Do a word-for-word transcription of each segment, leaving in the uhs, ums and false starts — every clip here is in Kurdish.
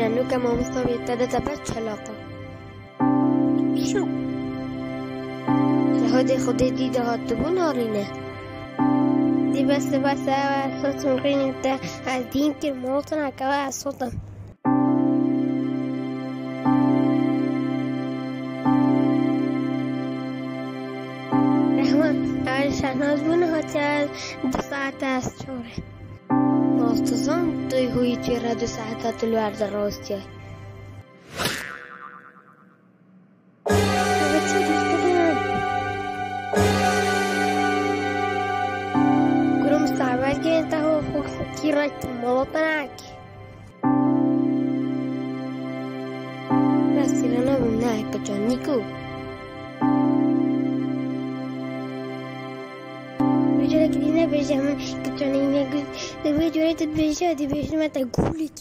Nûke mamosta wê te de te ber çelaqa. Şû. Ji hodê Xwedê dî de hatibû narîne. Dî bes, bes, ew ez sotim rînî te, ez dîn kir, motina ke ez sotim. Rehman, ew Şehnaz bû, niha te du saet ez çor e. Mastizan, tu hûyî çêre du saeta tu li wer de rastiye. Kurum saber gên te ho xo kî rek molotanak. Nasîrana min ne kiçanî ku. Vê careke dî nebêje min kiçanî ne gu-, di vê carê tu dibêje, dibêjime te gulîk.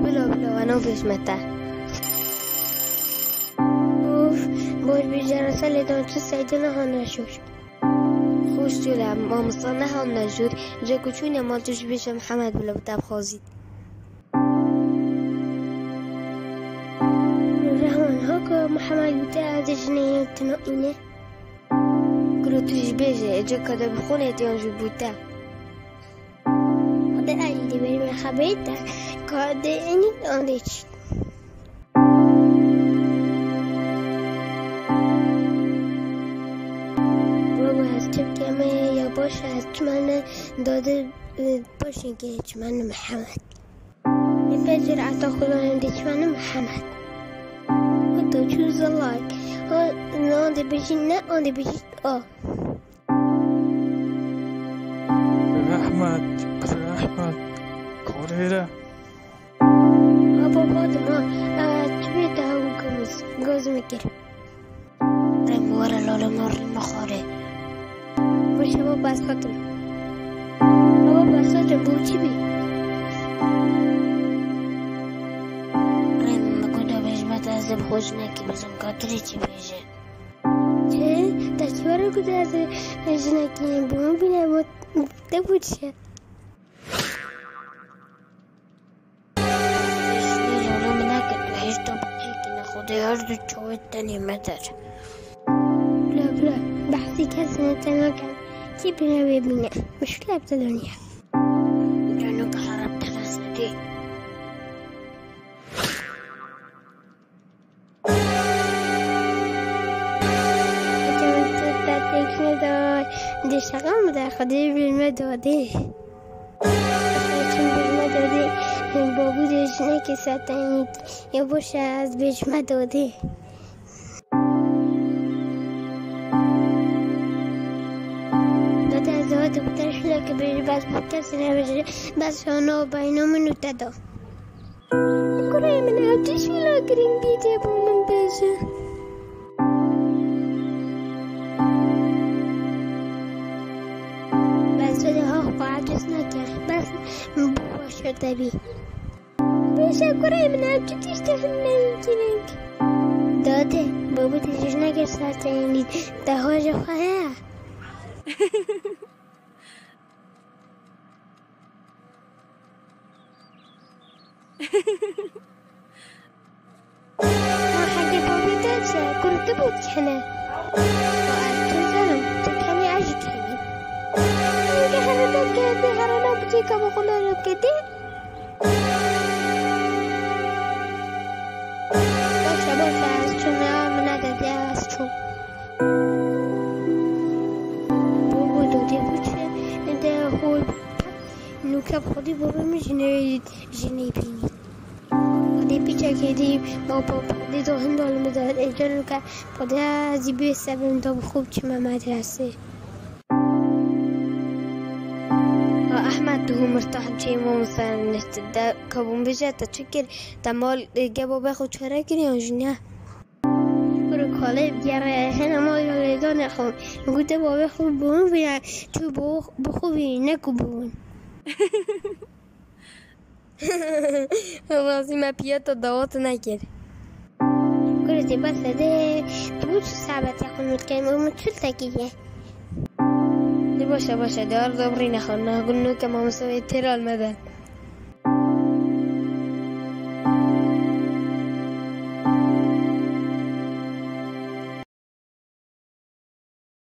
Bila, bila, we nabêjime te. Of, bor bêje rasa lê dan çi seyde niha neşûr. Xweş diyo le, mamosta niha neşûr, ji ku çûne mal tu ji bêje Mihemed bila bi te bixwazî. Rehman, haka Mihemed bi te ez ê jinê yên tino îne. Kuro tu jî bêje, ê cika de bi xwe nêtiyan jî bû te. Xwedê ez jî dê berî min xeberî te, ka dê enî an dê çî. Baba, ez çi bikeme, ya baş e, ez çimene dade, e, paşên kê çimene Mihemed. Ê pê cur ata Xudan em dê çimene Mihemed. Xweda çû zilak. O, an dê bijî ne, an dê bijî o. Rehmet, rehmet. Xorêre. Baba, Fatima, e, çi bê te hewû goz, goz me kir. Rem were lala me rî me xorê. Baş e baba, ez hatim. Baba, ez hatim, bû çi bî? Rem me ku da bêjme te ez ê bi xwe jinekî bizim ka tu rê çi bêje. Çi? Te çi were ku te ez ê jinekî bû min bîne bû te bû çi? Jinê lala min nake tu hêj to biçîkî ne Xwedê her du çawê tenê me der. Bila, bila, behsî kesê ne te nakem. Kî bîne wê bîne. Muşkile bi te doniye. Cano ke herab te resnedî. Heke min te, te têk nedar, dê şeqa min de Xwedê bêjme dadê. Çim bêjme dadê, babû dê jinekê setenît, ya boş e ez bêjme dadê. Dadê ez ê tu bi te şileke bêjî, bes bi kesî nebêjî, bes şano bayno min û te da. Kurê min, ew çi şîla girîng dîtê bû min bêje. Bes wê ha xwe aciz neke. Bes min bû baştir te bî. Bêje kurê min, ew çi tiştê hindeyî girîng. Dadê, babû te jî jinekê ser te yînî. Te hoca xwe heye. Ma heke babê te çi ye? Kur tu bû kene? Ma ez çi zanim? Tu kenî, ez jî kenî. Heke herêna kerdê, herêna biçîka bi xwe nalo kedê. Baş e, baş e, ez çûm ya, min nededê, ez çûm. Bû, bû, dodê bû çi? De xwe nûke bi xwedî babê min jinê, jinê bînî. Xwedê pîçekê dî, baba, xwedê do hinda li min de, ê ceno ke xwedê ez ê bê sebim da bi xwe biçime medresê. Ha, Ehmed, tu hû mirtah çê mamosta nişt de kabûn bêje te çi kir? Te mal, e, ge babê xwe çare kir yan jî ne? Kuro kalê bigere hene mal ya lêdanê xwe. Gote babê xwe bûn vîne tu bo, bi xwe vî ne ku bûn. Wazî me piya te dawet nekir. Kurê zê bes e de, tu çi sebetê xwe min kêm û min çil te kiriye. Dê baş e, baş e, dê arda birîne xwe, na gunûke mamosta wê têra li me de.